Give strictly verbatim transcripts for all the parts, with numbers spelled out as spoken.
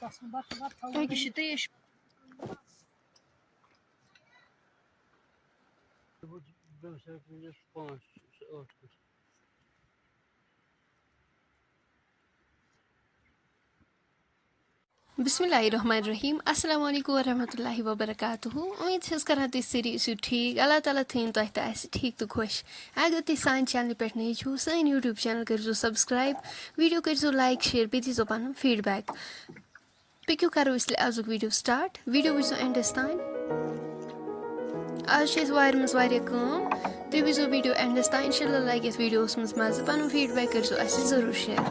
تۄہہِ کیٛاہ چھِ ترٛیش؟ بسم اللہ الرحمن الرحیم۔ السلام علیکم ورحمۃ اللہ وبرکاتہ۔ امید چھس کران تُہۍ سٲری ٲسِو ٹھیٖک۔ اللہ تعالیٰ تھٲیِن تۄہہِ تہٕ اَسہِ ٹھیٖک تہٕ خۄش۔ اگر تُہۍ سانہِ چینلہِ پٮ۪ٹھ نٔے چھِو، سٲنۍ YouTube channel کٔرۍزیو subscribe، video کٔرۍزیو like، share، بیٚیہِ دیٖزیو پنُن feedback۔ پٔکِو کرو أسۍ تیٚلہِ آزُک video start۔ Video وٕچھزیو endس تام۔ آز چھِ اَسہِ وارِ منٛز واریاہ کٲم۔ تُہۍ وٕچھزیو video endس تام۔ انشاءاللہ لگہِ اَسہِ videoس منٛز مزٕ۔ پنُن feedback کٔرۍزیو اَسہِ ضروٗر share۔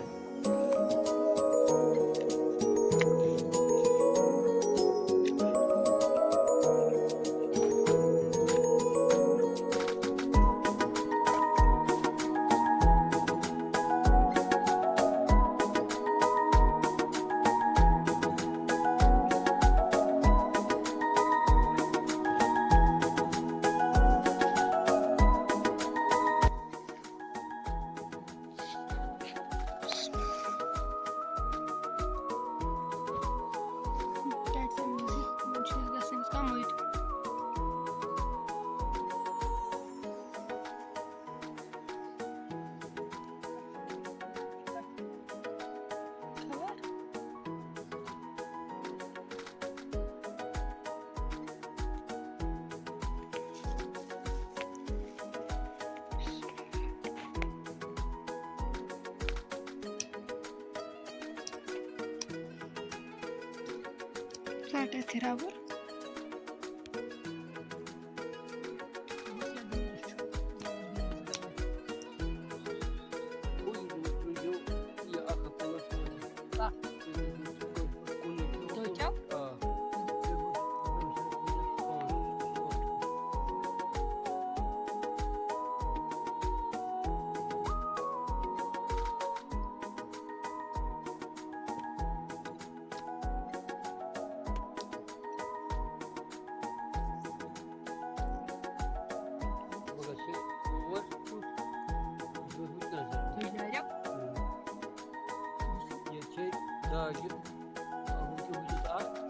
ژَٹ اَتھ یہِ rubber۔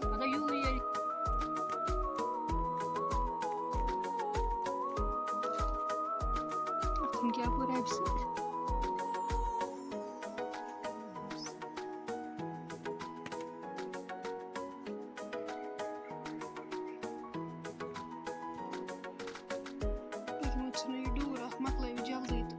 مطلب، یوٗرۍ ییٚلہِ اَتھ کیٛاہ گوٚو رَبہِ سۭتۍ؟ أتھۍ منٛز ژھٕنو یہِ ڈوٗر اَکھ، مۄکلٲیِو جلدی تہٕ۔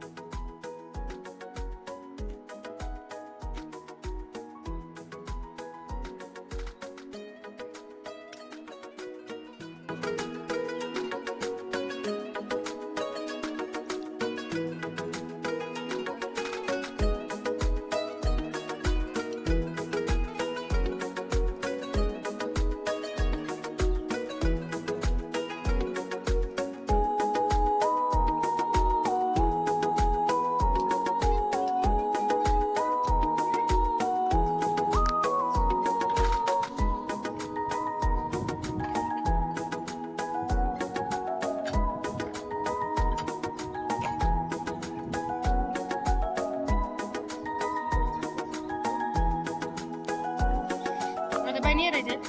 اَدٕ بَنہِ رٔٹِتھ۔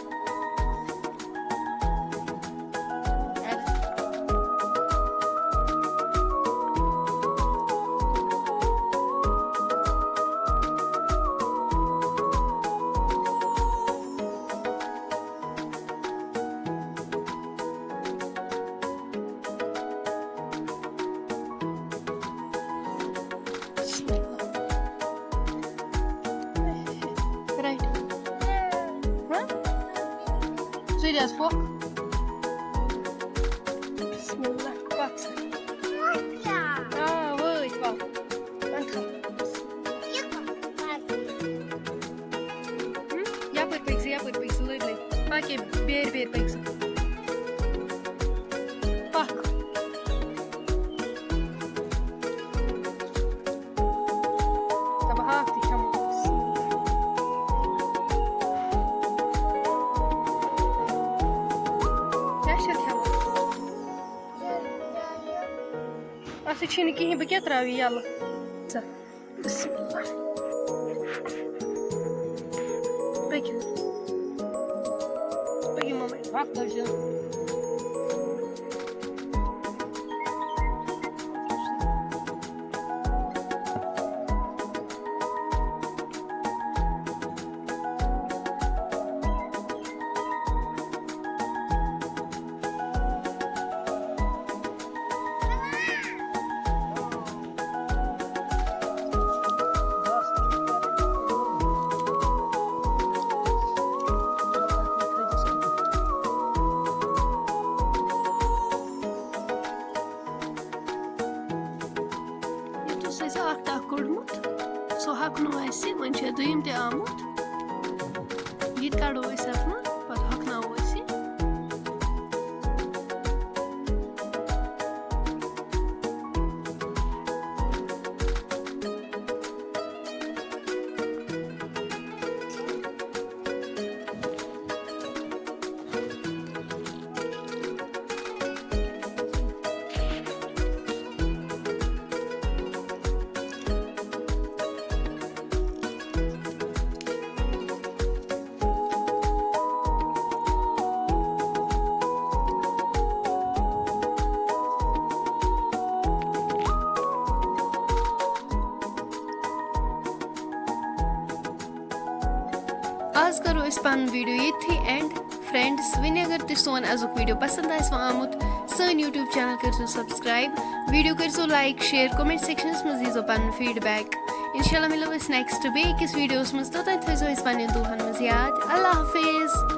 Right. ہاں؟ ژٕ دِ حظ پھۄکھ۔ بسم اللہ۔ پَکھ سا۔ آ، وٲتۍ، پَکھ۔ تَنہٕ تھاو۔ ہُم، یَپٲرۍ پٔکۍ زِ، یَپٲرۍ پٔکۍ زِ، لٔرۍ لٔرۍ۔ پَکھ ییٚمہِ بیرِ بیرِ پٔکۍ زِ۔ پَکھ۔ دَپان ہاکھ تہِ کھٮ۪مو۔ کیٛاہ چھِ کھٮ۪وان؟ اَتھ سۭتۍ چھِنہٕ کِہیٖنۍ، بہٕ کیٛاہ ترٛاوٕ یَلہٕ؟ ژٕ۔ بسم اللہ۔ پٔکِو۔ اکھ درجن۔ یُتھ اوس اَسہِ اَکھ ٹَکھ کوٚڑمُت، سُہ ہۄکھنوو اَسہِ، وۄنۍ چھُ اَسہِ دوٚیِم تہِ آمُت۔ یہِ تہِ کَڑو أسۍ اَتھ منٛز، پَتہٕ ہۄکھناوو أسۍ یہِ۔ آز کرو أسۍ پنُن ویڈیو ییٚتھی اینڈ۔ فرینڈس، وۄنۍ اگر تُہۍ سون أزیُک ویڈیو پسند آسہِ وۄنۍ آمُت، سٲنۍ یوٗٹیوب چینل کٔرزیو سبسکرائب، ویڈیو کٔرزیو لائک، شیئر، کمنٹ سیکشنس منٛز دیٖزیو پنُن فیڈ بیک۔ انشاءاللہ مِلو أسۍ نیکسٹ بیٚیہِ أکِس ویڈیوس منٛز، توٚتام تھٲیزیو أسۍ پننٮ۪ن دُعاہن منٛز یاد۔ اللہ حافظ۔